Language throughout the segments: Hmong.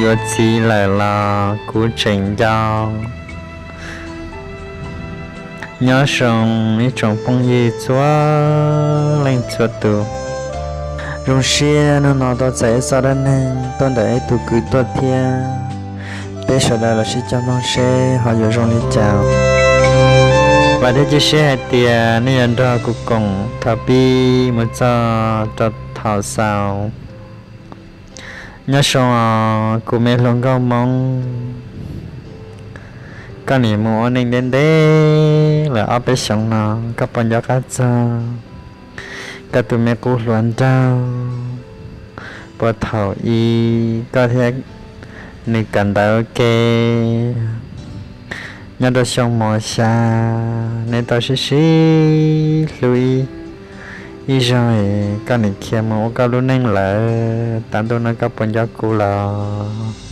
yuav txiv lawm los kuv tseem nco. Nyob zoo ib tsoom phooj ywg txhua leej txhua tus. Zoo siab hnub no tau txais ib txoj dab neeg tuaj ntawm ib tug kwv tuaj thiab. Peb sawv daws los sib cog mloog seb ho yuav zoo li cas. Vam thiab cia siab hais tias nej yuav nrog kuv koom thaum pib mus txog rau thaum xaus. Nyob zoo os kuv me hluas nkauj Hmoob, koj nim mus ua neej ntev ntev lawm ob peb xyoos no, koj puas nco qab txog koj tus me qub hluas nraug puag thaum ub koj thiab nws kawm ntawv ua ke nyob rau xyoo mos xya, neb tau sib sib hlub ib, ib zaug, koj nim khiav mus ua koj lub neej lawm, tav ntuj no koj puas nco kuv los?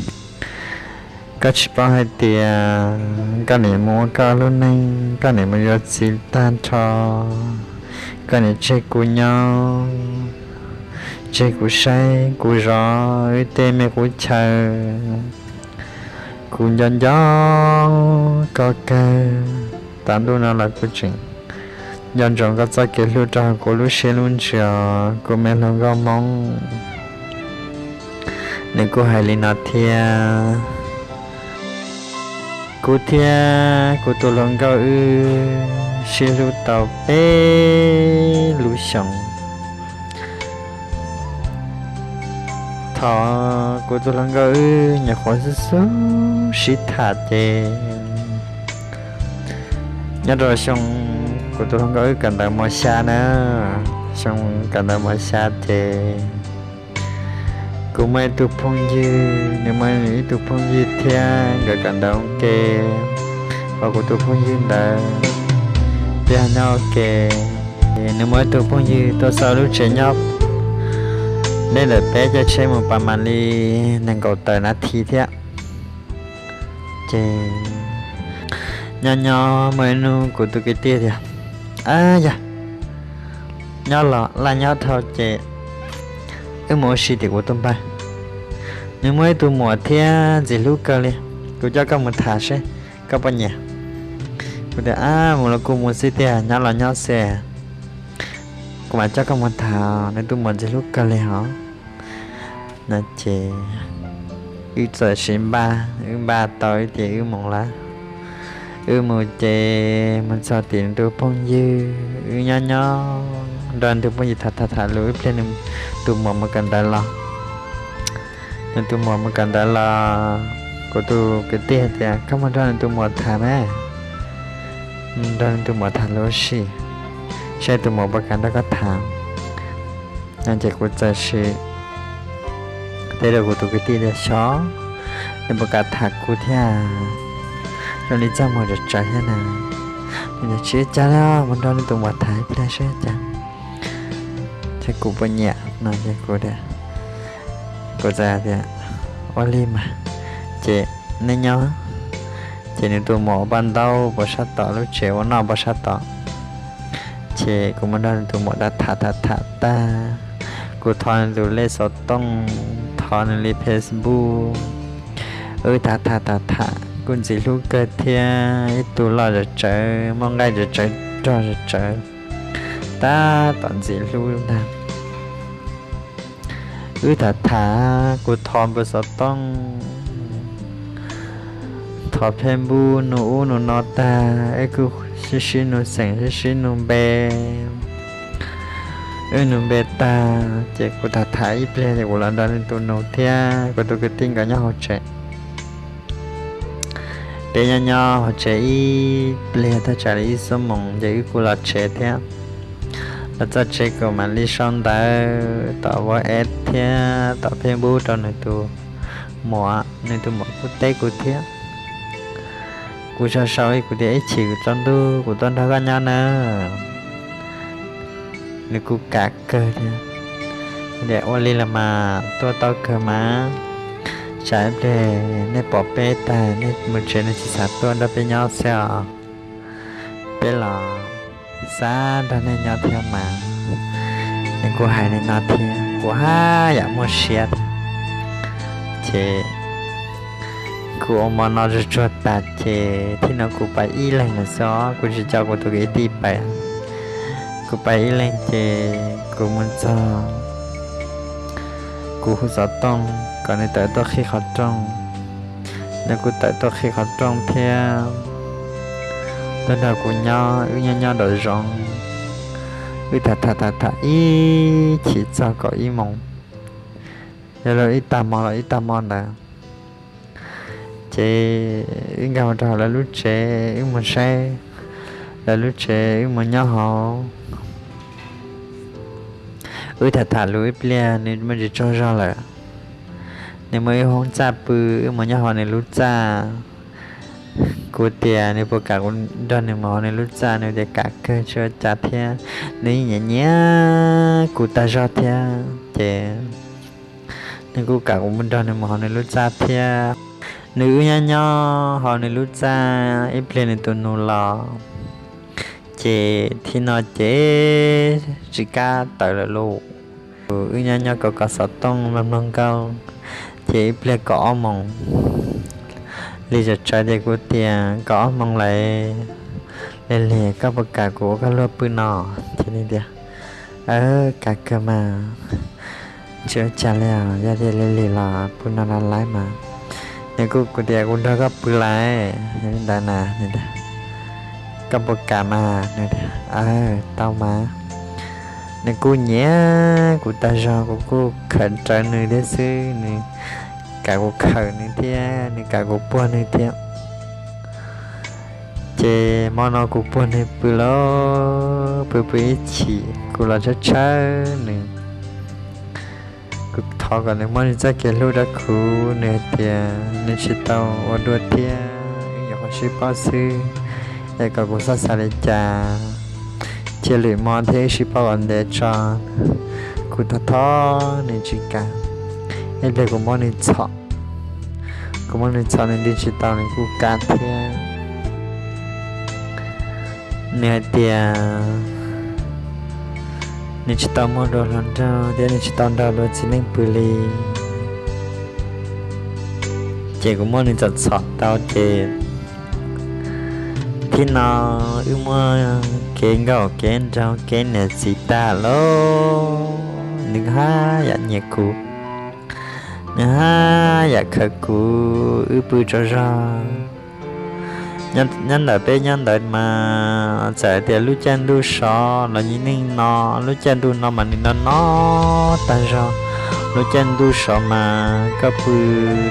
Koj tsis paub hais tias koj nim mus ua koj lub neej, koj nim mus yuav txiv tag nrho, koj nim tseg kuv nyob, tseg kuv saib kuv zov wb tej me qub chaw. Kuv nco nco koj kawg, tav ntuj no los kuv tseem nco ntsoov koj txoj kev hlub rau hauv kuv lub siab lub ntsws, kuv me hluas nkauj Hmoob. Nws kuj hais li no thiab. Kuv thiab kuv tus hluas nkauj wb sib hlub tau peb lub xyoos. Thaum kuv tus hluas nkauj wb nyuam qhuav xub xub sib tham ces nyob rau xyoo kuv tus hluas nkauj wb kawm ntawv mos xya na, xyoo kawm ntawv mos xya ces kuv muaj ib tug phooj ywg, nws muaj ib tug phooj ywg thiab nkawd kawm ntawv ua ke, ho kuv tus phooj ywg ntawd thiaj nyob ua ke. Nws muaj ib tug phooj ywg tuaj xauj lub tsev nyob deb ntawm peb caij tsheb mus pas mam li nees nkaum tawm nas this thiab. Ces nyob nyob muaj ib hnub kuv tus kwv tij tias, a yog nyob los laj nyob dhau ces wb mus ua si tim kuv tus npawg, nws muaj ib tug muam thiab ntxim hlub kawg li, kuv coj koj mus tham seb koj puas nyiam. Kuv tias, a mus los kuj mus xwb tiag, nyob los nyob xwb, kuv mam coj koj mus tham, nws tus muam ntxim hlub kawg li hos. No ces wb txawm sib npaj, wb npaj tau wb ces wb mus lawm. Wb mus ces mus txog tim nws tus phooj ywg, wb nyob nyob nrog nws tus phooj ywg tham tham tham lus ib pliag, nws tus muam mus kawm ntawv los. Nws tus muam mus kawm ntawv los, kuv tus kwv tij hais tias, koj mus nrog nws tus muam tham mas, nrog nws tus muam tham lus ua si, seb tus muam puas kam nrog koj tham. No ces kuv txawm sim teb rau kuv tus kwv tij tias, xyov nws puas kam tham kuv thiab, zoo li txaj muag tsawv tsawv thiab na. Nws tias, tsis ua cas li, mus nrog nws tus muam tham ib pliag seb cas, seb kuv puas nyiam no. Ces kuv tias, kuv txawm tias, ua li mas, ces nej nyob. Ces nws tus muam ua paj ntaub puag sab tod, lub tsev ua noj puag sab tod. Ces kuv mus nrog nws tus muam tham tham tham tag, kuv thov nws tus lej xov tooj, thov nws li Facebook, wb tham tham tham tham kuj ntxim hlub kawg thiab, ib tug loj zam tsawv, muaj nqaij zam tsawv, rog zam tsawv, tab tom ntxim hlub ntag. Wb tham tham, kuv thov npawb xov tooj, thov Facebook, nug ub nug no tag, wb kuj sib sib nug xeem, sib sib nug npe. Wb nug npe tag ces kuv tham tham ib pliag ces kuv los nrog nws tus nus thiab kuv tus kwv tij nkawd nyob hauv tsev. Peb nyob nyob hauv tsev ib pliag thaj tsam li ib xuab moos ces wb kuj los tsev thiab. Los txog tsev kuv mam li sau ntawv tom WhatsApp thiab tom Facebook rau nws tus muam, nws tus muam kuj teb kuv thiab. Kuv sau sau li kuv tias, ib chim kuv tsaus ntuj kuv tuaj nrog koj nyob nawb. Nws kuj kam kawg thiab, tias ua li los mas tuaj tau kawg mas, tsam ib pliag nej pom peb tag nej mus tsev nej tsis xav tuaj nrog peb nyob xwb os. Peb los xav nrog nej nyob thiab mas. Nws kuj hais li no thiab, kuv haj yam muaj siab thiab. Ces Kuv ua hmo no tsuag tsuag tas ces thib no kuv pais ib leeg lawm xwb os, kuv tsis coj kuv tus kwv tij pais. Kuv pais ib leeg ces kuv mus txog, kuv hu xov tooj kom nws tawm tuaj qhib qhov rooj. Nws kuj tawm tuaj qhib qhov rooj thiab tuaj nrog kuv nyob, wb nyob nyob nraum zoov, wb tham tham tham tham ib chim txog kaum ib moos, yog li ib tag hmo los ib tag hmo ntawd. Ces wb nkag mus rau hauv lawv lub tsev, wb mus saib lawv lub tsev, wb mus nyob hauv. Wb tham tham lus ib pliag nws muaj tsis tsaug zog lawm. Nws muaj ib hoob txaj pw, wb mus nyob hauv nws lub txaj. Kuv tias nws puas kam kuv nrog nws mus hauv nws lub txaj, nws tias kam kawg tsis ua cas thiab. Nws yeej nyiam nyiam kuv tag zog thiab ces nws kuj kam kuv nrog nws mus hauv nws lub txaj thiab. Nws wb nyob nyob hauv nws lub txaj ib pliag nws tus nus los, ces thib no ces tsis kam tawm lawm lauj. Wb nyob nyob kov kov xov tooj mloog mloog nkauj, ces ib pliag kaum ob moos li tsawv tsawv ces kuv tias kaum ob moos lawm, Lig Lig, koj puas kam kuv ua koj luag pw no? Ces nws tias, Aw, kam kawg mas, tsis ua cas li os, yog tias Lig Lig los pw no los lawm mas. Nws kuj, kuv tias kuv nrog koj pw lawm li ntawd na, koj puas kam mas? Nws tias, Aw, tau mas. Nws kuj nyiam kuv tag zog, kuv kuj khawm rawv nws thiab xwb, nws kam kuv khawm nws thiab nws kam kuv puag nws thiab. Ces hmo no kuv puag nws pw lauj, pw pw ib chim kuv los tshawb tshawb nws. Kuv thov kom nws muab nws txoj kev hlub rau kuv, nws hais tias nws tsis tau ua dua thiab, wb nyuam qhuav sib paub xwb, es kom kuv txhob xav li cas, cia lwm hmo thiab wb sib paub kom ntev tso. Kuv thov thov nws tsis kam, ib pliag kuv muab nws txhom, kuv muab nws txhom nws nti tsis tau nws kuj kam thiab. Nws hais tias nws tsis tau muaj dua hluas nraug thiab nws tsis tau nrog dua txiv neej pw li. Ces kuv muab nws txhom txhom tau ces thib no wb muaj kev nkauj kev nraug kev niam txiv tag lauj. Nws haj yam nyiam kuv, nws haj yam khawm kuv, wb pw tsaug zog. Nyob ntawm peb nyob ntawd mas txawm tias lub caij ntuj sov los nws yeej no, lub caij ntuj no mas nws no no tag zog. Lub caij ntuj sov mas koj pw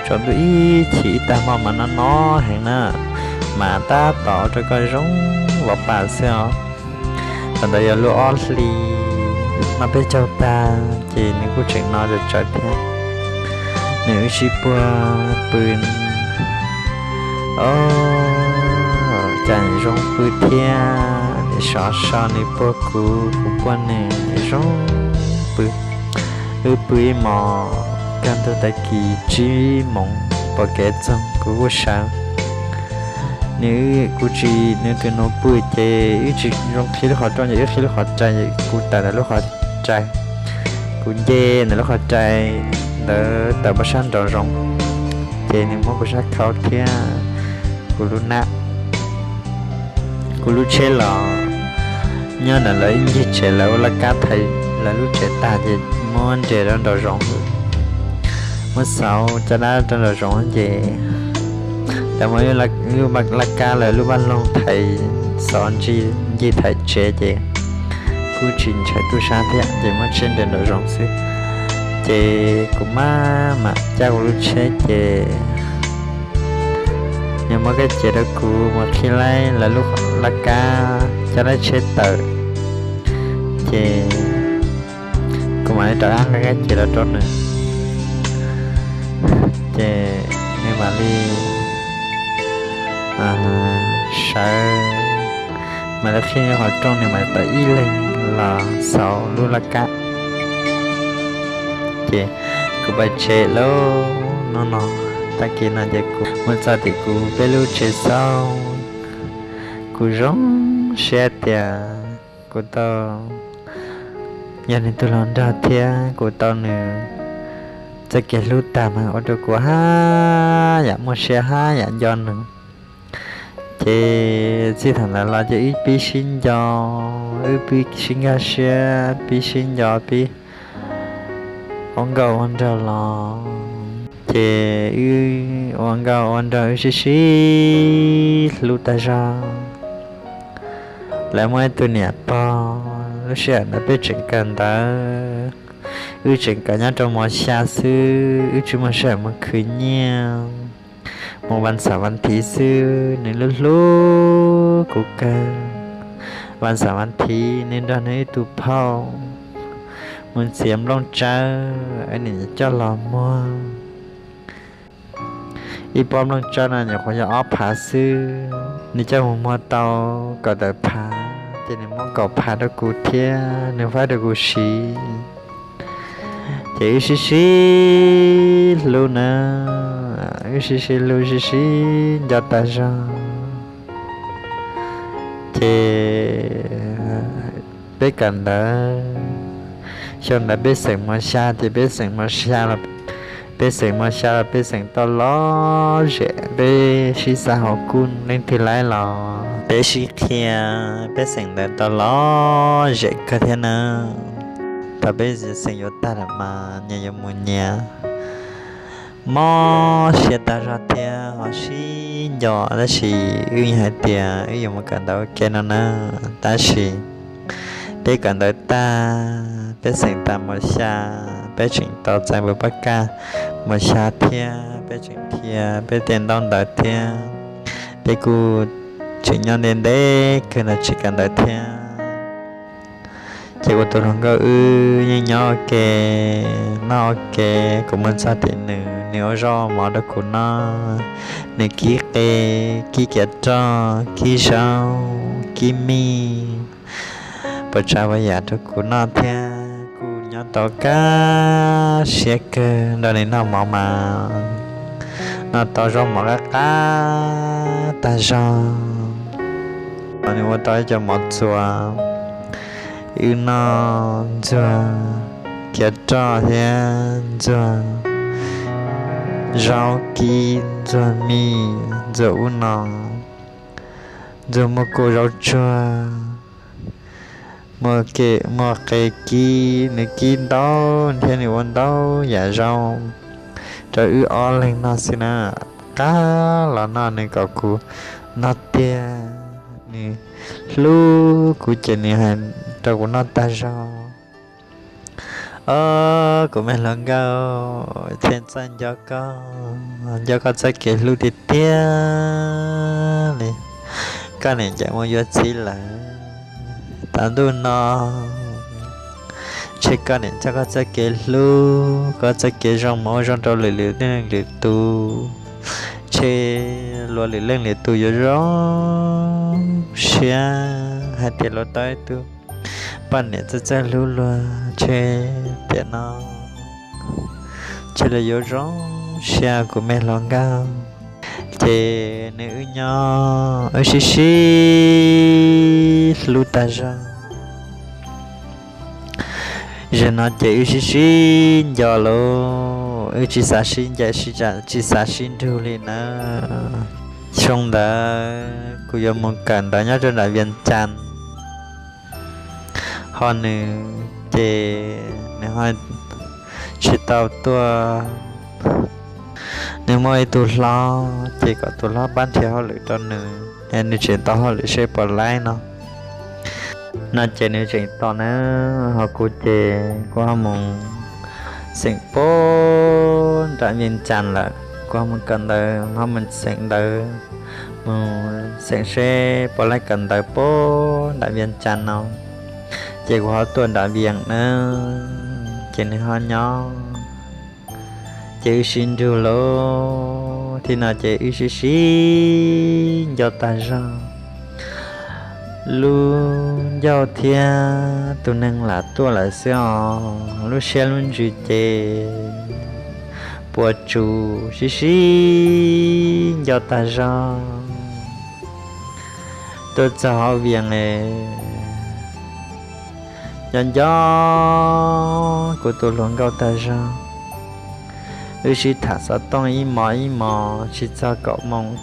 tsaus ntuj ib chim ib tag hmo mas no no heev na, mas tab tom rau koj zoo vov pam xwb os. Thaum ntawd yog lub ob hlis, noj peb caug tag ces nws kuj tseem no tsawv tsawv thiab. Nws wb sib puag pw, o, cas zoo pw thiab, nws sov so nws puag kuv, kuv puag nws, zoo pw. Wb pw ib hmos, kaj ntug tag kis tsib moos pom kev txog kuv kuj sawv. Nws, kuv tsis, nws tus nus pw ces wb tsis zoo qhib lub qhov rooj ces wb qhib lub qhov rai, kuv tawm ntawm lub qhov rai, kuv nce ntawm lub qhov rai ntawd tawm pov sab nraum zoov, ces nws muab kuv sab khau thiab kuv lub nab. Kuv lub tsheb los nyob ntawm lawv ib ncig tsev, lawv ua laj kab thaiv lawv lub tsev tag ces muab nres rau nraum zoov, muab xauv caj dab rau nraum zoov ces lawv muab lub laj kab lawv lub vaj loog thaiv xov ncig thaiv tsev ces kuj tsis ntshai tub sab thiab ces muab tsheb nres nraum zoov xwb. Ces kuv maj mam cab kuv lub tsheb ces nws muab kab cia rau kuv mus qhib laib lawv lub laj kab cab laib tsheb tawm, ces kuv mam li rov qab nqa kab cia rau rau nws, ces nws mam li sawv, mam li qhib lub qhov rooj, nws mam li tawm ib leeg los xauv lub laj kab. Ces kuv pais tsev lawm no no, tag kis no ces kuv mus txog tim kuv peb lub tsev xauj, kuv zoo siab tias kuv tau yog nws tus hluas nraug thiab kuv tau nws txoj kev hlub tag mas ua rau kuv haj yam muaj siab haj yam nco nws. Ces txij thaum ntawd los ces wb pib sib nco, wb pib sib nkag siab, pib sib nco, pib ua nkauj ua nraug los. Ces wb ua nkauj ua nraug wb sib sib hlub tag zog. Lawv muaj ib tug niam pog, lub sij hawm ntawd peb tseem kawm ntawv, wb tseem kawm nyob rau mos xya xwb, wb tsis muaj sij hawm mus khwv nyiaj, mus vas xam vas thiv xwb, nws hlub hlub kuv kawg. Vas xam vas thiv nws nrog nws ib tug phauj mus txiav nplooj tsawb, nws coj los muag. Ib pob nplooj tsawb no nyuam qhuav yog ob phav xwb, nws coj mus muag tau kaum tawm phav, ces nws muab kaum phav rau kuv thiab nws faib rau kuv siv. Ces wb sib sib hlub na, wb sib sib hlub sib sib nco tag zog. Ces peb kawm ntawv, xyoo ntawd peb xeem mos xya ces peb xeem mos xya los, peb xeem mos xya los peb xeem tau lom zem, peb sib xav hauv kuj leej twg laib los peb sib qhia, peb xeem ntawd tau lom zem kawg thiab na. Thaum peb xeem yuav tag lawm mas nyias yuav mus nyias, mob siab tag zog thiab ho sib nco, tab sis wb yeej hais tias wb yuav mus kawm ntawv ua ke no na. Tab sis peb kawm ntawv tag, peb xeem tas mos xya, peb tseem tau txais npawb pab kaj mos xya thiab, peb tseem qhia peb tej ntaub ntawv thiab, peb kuj tseem nyob ntev ntev kawg ntawd tsis kawm ntawv thiab. Ces kuv tus hluas nkauj wb yeej nyob ua ke, noj ua ke, kuv mus txog tim nws, nws ua zaub mov rau kuv noj, nws kib qe, kib kiav roj, kib zaub, kib mij, puas tsav puas yam rau kuv noj thiab kuj nyob tau kaj siab kawg nrog nws noj mov mas noj tau zaub mov qab qab tag zog. Nws ua tau ib co mov txuas, wb noj ntxuag kiav roj thiab ntxuag zaub kib, ntxuag mij, ntxuag ub no, ntxuag muaj kuj zaub tsuag, muaj qe kib, nws kib ntau thiab nws ua ntau yam zaub rau wb ob leeg noj xwb na. Qab los noj nws kom kuv noj tiag, nws hlub kuv ces nws hais rau kuv noj tag zog. Ob, kuv me hluas nkauj, txhij txoj nco koj, nco koj txoj kev hlub tiag tiag li. Koj niam cawm mus yuav txiv lawm, tau ntuj no ntshe koj niam coj koj txoj kev hlub, koj txoj kev zoo mus ua zoo rau lwm lwm leej lwm tus, ntshe luag lwm leej lwm tus yuav zoo siab hais tias luag tau ib tug poj niam txawj txawj hlub luag, ntshe tiam no ntshe luag yuav zoo siab kuv me hluas nkauj. Ces nws wb nyob wb sib sib hlub tag zog. Zaum no ces wb sib sib nco lawm, wb tsis xav sib ncaim, tsis xav sib nrug li nawb. Xyoo ntawd kuv yuav mus kawm ntawv nyob rau nram Vias Cas, ho nws ces nws ho tsis tau tuaj. Nws muaj ib tug hlob, ces kom tus hlob pab nrhiav hauj lwm rau nws, nws tseem tau hauj lwm seb puas laib no. No ces nws tseem tos na, ho kuv ces kuv ho mus xeem puag nram Vias Cas lawm, kuv ho mus kawm ntawv ho mus xeem ntawv, mus xeem seb puas laib kawm ntawv puag nram Vias Cas no. Ces kuv ho tuaj nram Vias na, ces nws ho nyob, ces wb sib nrug lawm. Thaum no ces wb sib sib nco tag zog, lub ncauj thiab tus neeg lam tuaj lawm xwb os, lub siab lub ntsws ces puas tsuas sib sib nco tag zog. Tuaj txog hauv Vias es nco nco kuv tus hluas nkauj tag zog. Wb sib tham xov tooj ib mos ib mos tsis txog kaum moos,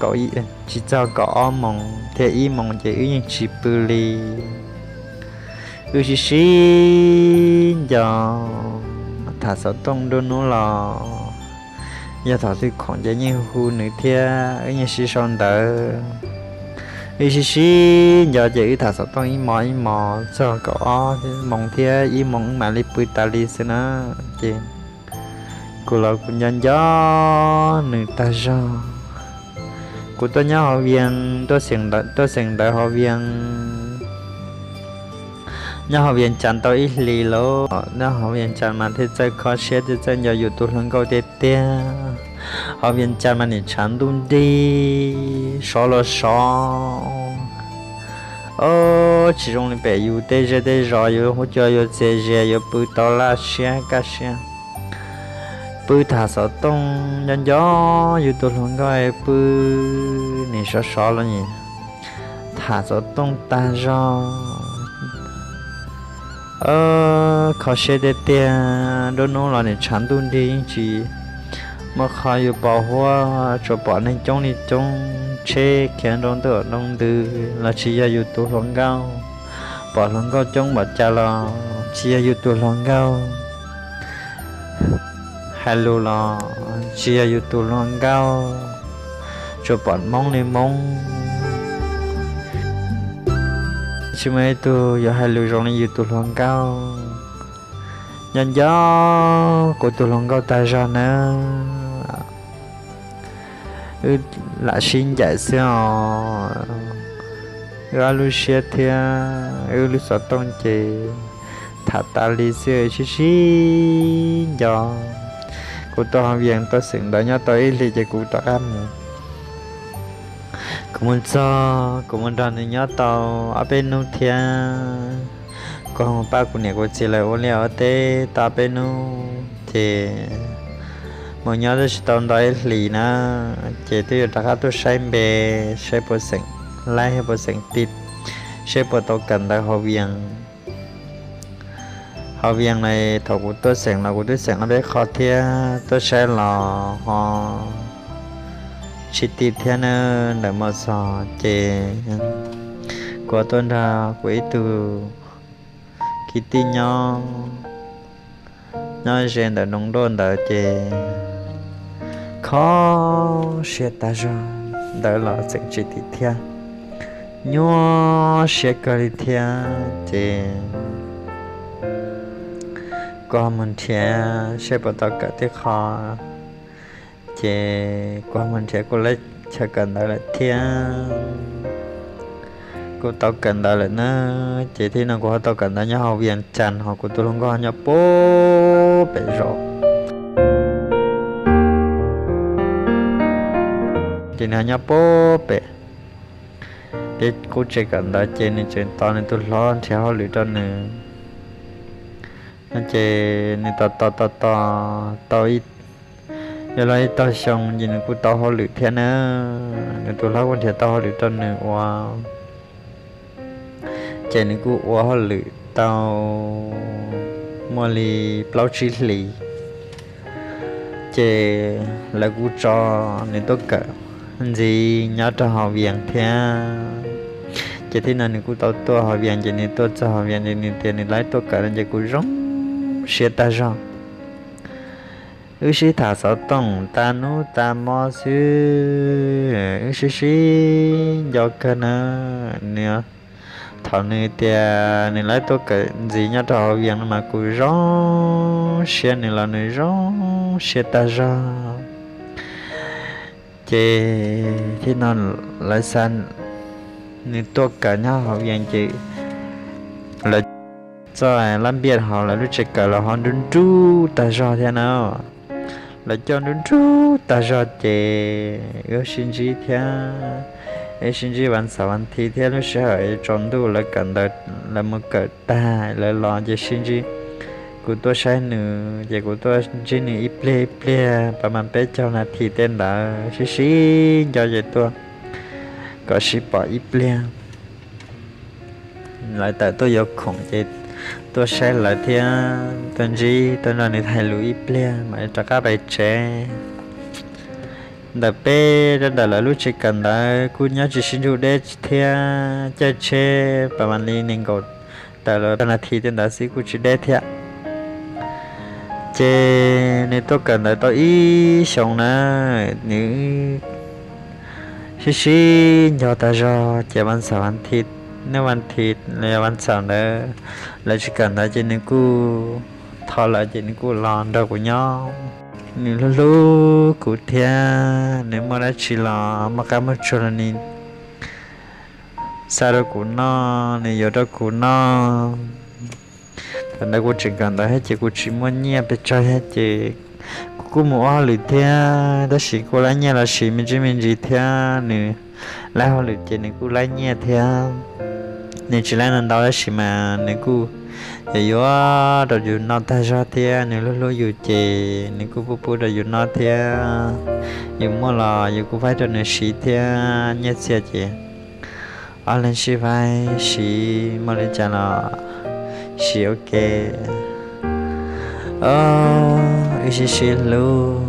tsis txog kaum ob moos thiab ib moos ces wb yeej tsis pw li. Wb sib sib nco tham xov tooj nruab hnub los yog thaum twg khoom ces yeej hu nws thiab wb yeej sib sau ntawv. Wb sib sib nco ces wb tham xov tooj ib mos ib mos txog kaum ob moos thiab ib moos wb mam li pw tas li xwb na. Ces kuv los kuv nco nco nws tag zog. Kuv tuaj nyob Hauv Vias, tuaj xeem ntawv Hauv Vias. Nyob Hauv Vias Cas tau ib hlis lawm, nyob Hauv Vias Cas mas thiaj txawj kho siab thiaj txawj nco yus tus hluas nkauj tiag tiag. Hauv Vias Cas mas nim tshav ntuj nrig, sov los sov. Ob, tsis zoo li pem yus tej zej tej zos yuav hu cua yuav txias zias yuav pw tau laj siab kaj siab. Pw tham xov tooj nco nco yus tus hluas nkauj pw, nim sov sov los nim tham xov tooj tag zog. Kho siab tiag tiag, nruab hnub los nim tshav ntuj nrig yeej tsis muaj qhov yuav pos huab, tsuas pom neeg coob li coob, tsheb khiav nroo ntuj nroo ntws los tsis yog yus tus hluas nkauj, pom hluas nkauj coob npaum cas los tsis yog yus tus hluas nkauj, hais lus los tsis yog yus tus hluas nkauj, tsuas pom Hmoob li Hmoob, tsis muaj ib tug yuav hais lus zoo li yus tus hluas nkauj. Nco nco kuv tus hluas nkauj tag zog nawb. Wb lam sib ncaim xwb os, wb ob lub siab thiab wb lub xov tooj ces tham tas li xwb, sib sib nco. Kuv tuaj Hauv Vias tuaj xeem ntawv nyob tau ib hlis ces kuv rov qab mus. Kuv mus txog kuv mus nrog nws nyob tau ob peb hnub thiab, kuv ho mus pab kuv niam kuv txiv lawv ua liaj ua teb tau ob peb hnub ces mus nyob twb tsis tau nto ib hlis na, ces twb yuav rov qab tuaj saib npe, saib puas xeem laib thiab puas xeem ti, saib puas tau kawm ntawv Hauv Vias. Hauv Vias na, thaum kuv tuaj xeem los kuv twb xeem ob peb qho thiab, tuaj saib los ho tsis ti thiab na. Ntawm Mos Xos ces kuv tuaj nrog kuv ib tug kwv tij nyob, nyob ze ntawm Noov Nruaj ntawd ces kho siab tag zog, ntawv los xeem tsis tim thiab, nyuaj siab kawg li thiab ces kuv ho mus nrhiav saib puas tau kawm tib qho, ces kuv ho mus nrhiav kuv lub chaw kawm ntawv lawm thiab. Kuv tau kawm ntawv lawm na, ces thiab no kuv ho tau kawm ntawv nyob hauv Vias Cas, ho kuv tus hluas nkauj ho nyob puag pem zos. Ces nws ho nyob puag pem, ces kuv tseem kawm ntawv ces nws tseem tos nws tus hlob nrhiav hauj lwm rau nws. Ces nws tos tos tos tos tau ib, yog los ib tog xyoo ces nws kuj tau hauj lwm thiab na. Nws tus hlob kuj nrhiav tau hauj lwm rau nws ua, ces nws kuj ua hauj lwm tau muaj li plaub tsib hlis, ces lawv kuj tso nws tuaj kawm ntxiv nyob rau hauv Vias thiab. Ces thiab no nws kuj tau tuaj hauv Vias, ces nws tuaj txog hauv Vias ces nws tias nws laib tuaj kawm no ces kuv zoo siab tag zog. Wb sib tham xov tooj tas hnub tas hmo xwb, wb sib sib nco kawg na. Nws, thaum nws tias nws laib tuaj kawm ntxiv nyob rau hauv Vias no mas kuv zoo siab, nws los nws zoo siab tag zog. Ces thiab no lawv xa nws tuaj kawm nyob hauv Vias ces lawv txoj lab npiaj hauv lawv lub tsev kawm los ho nruj nruj tag zog thiab na. Lawv coj nruj nruj tag zog ces wb sib ntsib thiab, wb sib ntsib vas xaum vas thiv thiab lub sij hawm tsaus ntuj lawv kawm ntawv, lawv mus kawm tag lawv los ces sib ntsib. Kuv tuaj saib nws ces kuv tuaj ntsib nws ib pliag ib pliag pas mas peb caug nas this tej ntawd, sib sib nco ces tuaj kom sib pom ib pliag. Lawv tawm tuaj yuav khoom ces tuaj saib lawv thiab tuaj ntsib tuaj nrog nws hais lus ib pliag mam rov qab pais tsev. Ntawm peb rab ntawm lawv lub tsev kawm ntawd kuj nyob tsis sib ntsug deb thiab, caij tsheb pas mas li nees nkaum tawm los tag nas this tej ntawd xwb kuj tsis deb thiab. Ces nws tuaj kawm ntawv tau ib xyoos na, nws sib sib nco tag zog ces vas xaum, vas thiv, hnub vas thiv los yog vas xaum ntawd lawv tsis kawm ntawv ces nws kuj thov lawv ces nws kuj los nrog kuv nyob. Nws hlub hlub kuv thiab nws muaj dab tsi los muaj qab muaj tsuag los nws xa rau kuv noj, nws yuav rau kuv noj. Thaum ntawd kuv tseem kawm ntawv thiab ces kuv tsis muaj nyiaj pes tsawg thiab ces kuv kuj mus ua hauj lwm thiab, tab sis kuj laib nyiaj los sis me ntsis me ntsis thiab. Nws laib hauj lwm ces nws kuj laib nyiaj thiab. Nws tsis laib ntau ntau tab sis mas nws kuj yuav yuav rau yus noj tag zog thiab, nws hlub hlub yus ces nws kuj pub pub rau yus noj thiab. Yus muaj los yus kuj faib rau nws siv thiab, nyiaj txiag ces ob leeg sib faib siv, muaj li cas los siv ua ke. Wb sib sib hlub.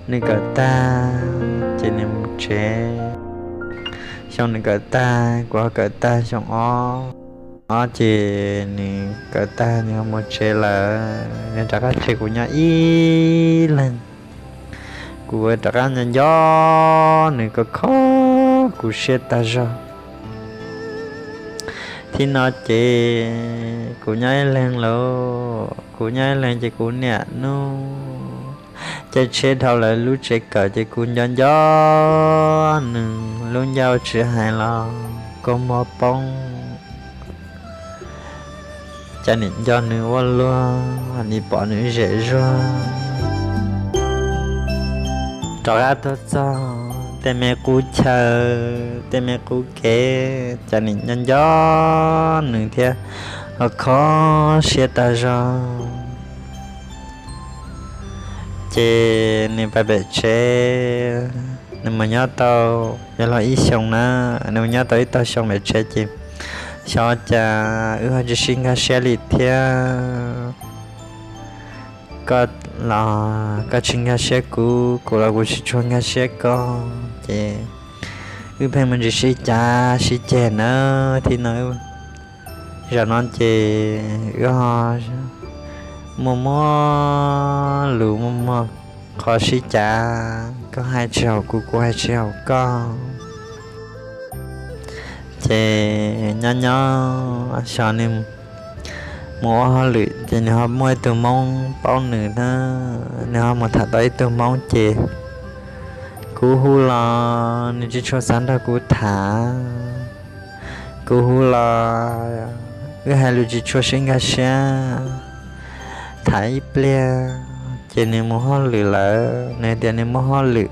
Nws kawm tag ces nws mus tsev. Xyoo nws kawm tag kuv ho kawm tag xyoo ob, ob ces nws kawm tag nws ho mus tsev lawm, nws rov qab tseg kuv nyob ib leeg. Kuv rov qab nco nco nws, kho kho kuv siab tag zog. Thib no ces kuv nyob ib leeg lauj, kuv nyob ib leeg ces kuv niam hnub caij tsheb dhau lawv lub tsev kawm ces kuv nco nco nws lub ncauj tsis hais los kua muag poob. Cas nim nco nws ua luaj, nim pom nws zem zuag. Rov qab tuaj txog tej me qub chaw, tej me qub kev, cas nim nco nco nws thiab, ho kho siab tag zog. Ces nws pais pem tsev, nws mus nyob tau, yog los ib xyoos na, nws mus nyob tau ib tog xyoo pem tsev ces xyov cas wb ho tsis sib nkag siab li thiab. Koj los koj tsis nkag siab kuv, kuv los kuv tsis tshua nkag siab koj, ces wb pheej mus ntsis sib cav sib ceg na. Thib no, zaum no ces wb ho muaj muaj lus muaj muaj qhov sib cav, koj hais tsis haum kuv, kuv hais tsis haum koj. Ces nyob nyob xyov nws mus ua hauj lwm ces nws ho muaj ib tug Hmoob paub nws na, nws ho mus tham tau ib tug Hmoob ces kuv hu los nws tsis tshua xav nrog kuv tham, kuv hu los wb hais lus tsis tshua sib nkag siab. Tham ib pliag ces nws mus hauj lwm lawm, nws tias nws muaj hauj lwm.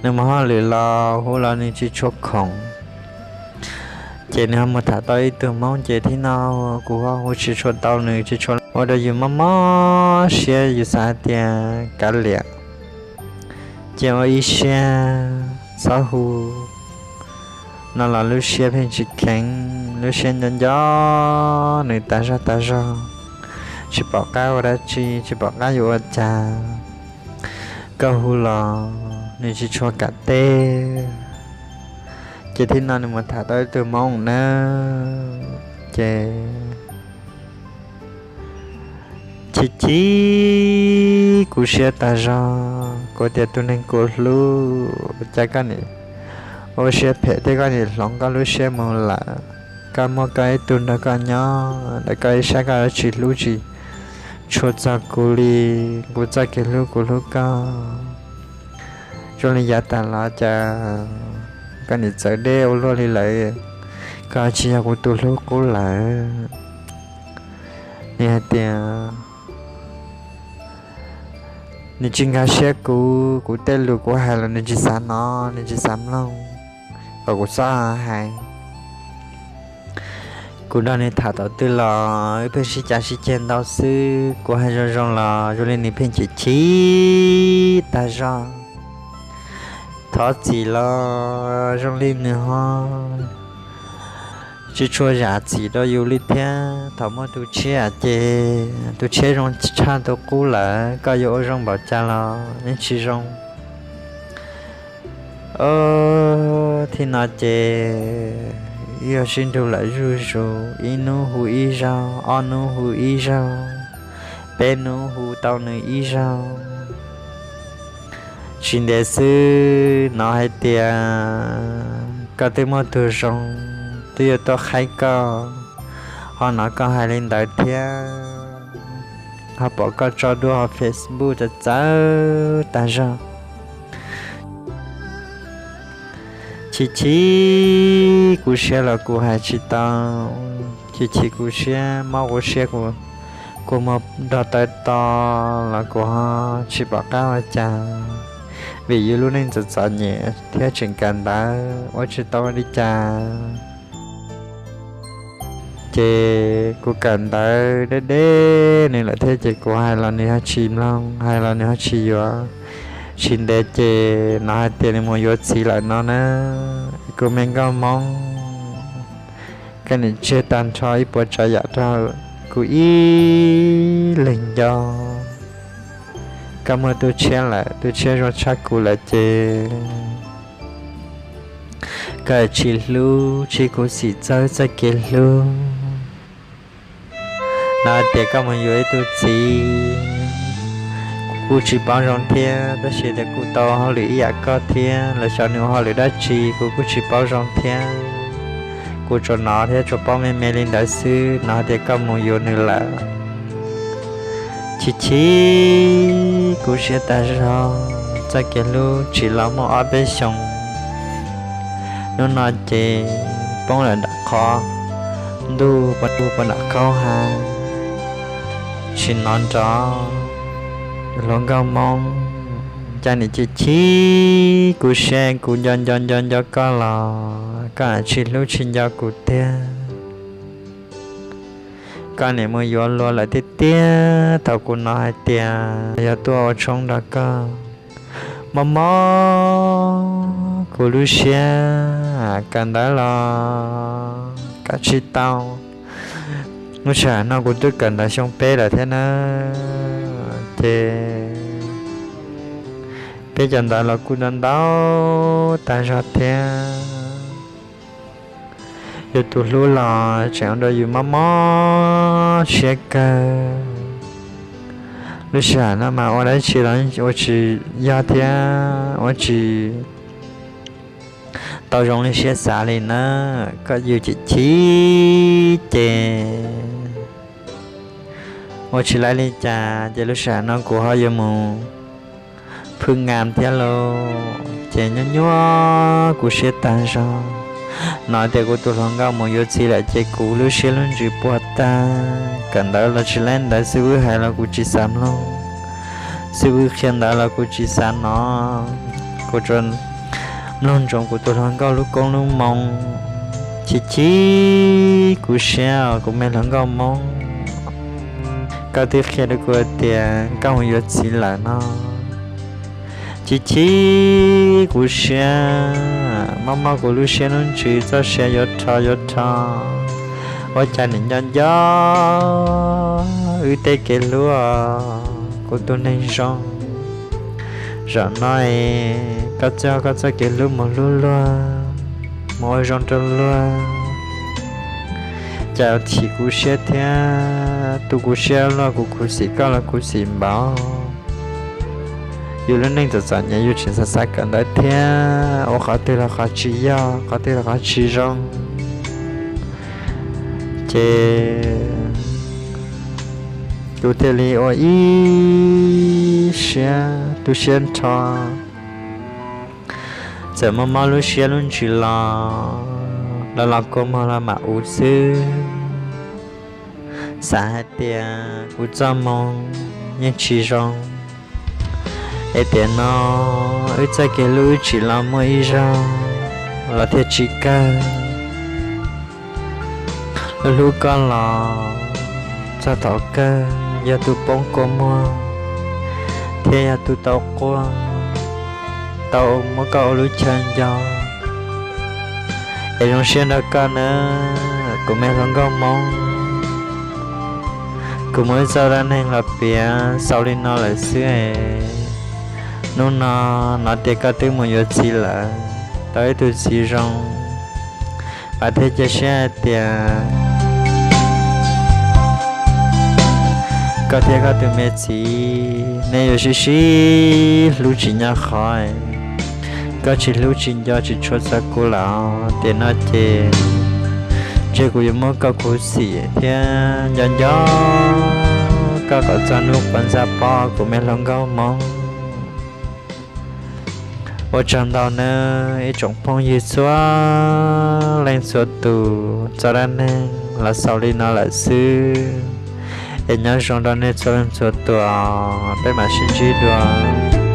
Nws mus hauj lwm los hu los nws tsis tshua khoom, ces nws ho mus tham tau ib tug Hmoob ces thib no kuv ho hu tsis tshua tau nws, tsis tshua, ua rau yus mob mob siab, yus xav hais tias kav liam. Ces ua ib siab txhob hu no los lub siab pheej tsis kheev, lub siab nco nco nws tas zog tas zog, tsis pom qab ua dab tsi, tsis pom qab yuav ua cas. Koj hu los nws tsis tshua kam teb. Ces thib no nws mus tham tau ib tug Hmoob na, ces chim chim kuv siab tas zog, kuv tias tus neeg kuv hlub cas koj nim ua siab phem thiab koj nim hloov koj lub siab mus lawm. Koj muaj koj ib tug nrog koj nyob, ntawm koj ib sab koj yuav tsis hlub tsis tshua txog kuv li. Kuv txoj kev hlub kuv hlub koj zoo li yav tas los cas koj nim txawv deb ua luaj li lawm, koj tsis yog kuv tus hlub qub lawm. Nws hais tias nws tsis nkag siab kuv, kuv tej lus kuv hais los nws tsis xav hnov, nws tsis xav mloog, kom kuv txhob hais. Kuv nrog nws tham thaum twg los wb pheej sib cav sib ceg ntau xwb, kuv hais zoo zoo los zoo li nws pheej chim chim tag zog. Thov txim los zoo li nws ho tsis tshua zam txim rau yus li thiab. Thaum muaj tus tshiab ces tus tshiab zoo tshaj tus qub lawm, koj yuav ua zoo npaum cas los yeej tsis zoo. Ov, thaum no ces yog sib nrug lawm zuj zus, ib hnub hu ib zaug, ob hnub hu ib zaug, peb hnub hu tau nws ib zaug. Tsis ntev xwb hnov hais tias koj twb muaj tus zoo, twb yuav tuaj qhaib koj, ho hnov koj hais li ntawd thiab, ho pom koj tso dua hauv Facebook txawv txawv tag zog. Chim chim kuv siab los kuv hais tsis tau, chim chim kuv siab, mob kuv siab, kuv kua muag nrog tawv to los kuv ho tsis pom qab ua cas, vim yus lub neej txom txom nyem thiab tseem kawm ntawv ua tsis tau li cas. Ces kuv kawm ntawv deb deb nws lawm thiab ces kuv hais los nws ho tsis mloog, hais los nws ho tsis yuav. Tsis ntev ces hnov hais tias nws mus yuav txiv lawm no na. Kuv me nkauj Hmoob, koj niam tsiag tag nrho ib puas tsav yam rau kuv ib leeg nco. Koj muaj tus tshiab lawm, tus tshiab zoo tshaj kuv lawm ces koj tsis hlub tsis khuv xim txog txoj kev hlub. Hnov tias koj mus yuav ib tug txiv, kuv kuj tsis paub zoo thiab, tab sis tias kuj tau hauj lwm ib yam koj thiab, los xyov nws ua hauj lwm dab tsi kuv kuj tsis paub zoo thiab. Kuv tsuas hnov thiab tsuas paub me me li ntawd xwb, hnov tias koj mus yuav nws lawm. Chim chim kuv siab tag zog, txoj kev hlub tsim los muaj ob peb xyoos, hnub no ces poob lawm nram qhov ntuj, poob nram qhov hav, tsis hnov nrov. Hluas nkauj Hmoob, cas nim chim chim kuv siab, kuv nco nco nco nco koj los koj tsis hlub tsis nco kuv tiag. Koj nim mus yuav luag lawm tiag tiag, thaum kuv hnov hais tias yog tuaj ua tshoob nrog koj. Mob mob kuv lub siab, kawm ntawv los kawm tsis tau. Lub sij hawm no kuv twb kawm ntawv xyoo peb lawm thiab na, ces peb cov ntawv los kuj ntau ntau tag zog thiab. Yus tus hlub los tseem ua rau yus mob mob siab kawg. Lub sij hawm no mas ua dab tsi los ua tsis yog thiab ua tsis tau zoo li siab xav li na. Koj yus chim chim ces ua tsis laib li cas, ces lub sij hawm no kuv ho yuav mus phwj nkas thiab lauj, ces nyuaj nyuaj kuv siab tag zog. Hnov tias kuv tus hluas nkauj mus yuav txiv lawm ces kuv lub siab lub ntsws puas tag. Kawm ntawv los tsis laib ntawv, xib fwb hais los kuv tsis xav mloog, xib fwb qhia ntawv los kuv tsis xav hnov, kuv tsuas mloog ntsoov kuv tus hluas nkauj lub koob lub moo. Chim chim kuv siab os kuv me hluas nkauj Hmoob, koj twb qhia rau kuv tias koj mus yuav txiv lawm no. Chim chim kuv siab, mob mob kuv lub siab lub ntsws, txoj sia yuav rho yuav rho. Ua cas nim nco nco wb tej kev hlub, kuv tus neeg zoo. Zaum no es koj coj koj txoj kev hlub mus hlub luag, mus ua zoo rau luag, cas chim kuv siab thiab tu kuv siab luaj, kuv khuv xim koj los khuv xim npaum. Yus lub neej txom txom nyem, yus tseem xav xav kawm ntawv thiab, ua qhov twg los qhov tsis yog, qhov twg los qhov tsis zoo, ces yus thiaj li ua ib siab tu siab nrho. Txawm mob mob lub siab lub ntsws los, los los kua muag los mam ua xwb. Xav hais tias kuv txoj moo yeej tsis zoo, es tiam no wb txoj kev hlub wb tsim los muaj ib zaug los thiaj tsis kawg. Hlub hlub koj los txog thaum kawg yog tus poob kua muag thiab yog tus tau quaj, tau muab koj ua lub chaw nco. Es zoo siab nrog koj nawb kuv me hluas nkauj Hmoob. Kuv muaj ib txoj dab neeg los piav xaus li no lawm xwb es hnub no hnov tias koj twb mus yuav txiv lawm, tau ib tug txiv zoo, vam thiab cia siab hais tias koj thiab koj tus me txiv nej yuav sib sib hlub tsis nyob qhov, koj tsis hlub tsis nco tsis tshua txog kuv lawm os. Tiam no ces ntshe kuv yuav muab koj khuv xim thiab nco nco koj kom txog hnub quav ntxa pob kuv me hluas nkauj Hmoob. Ua tsaug ntau nawb ib tsoom phooj ywg txhua leej txhua tus, txoj dab neeg los xaus li no lawm xwb. Es nyob zoo rau nej txhua leej txhua tus, peb mam sib ntsib dua.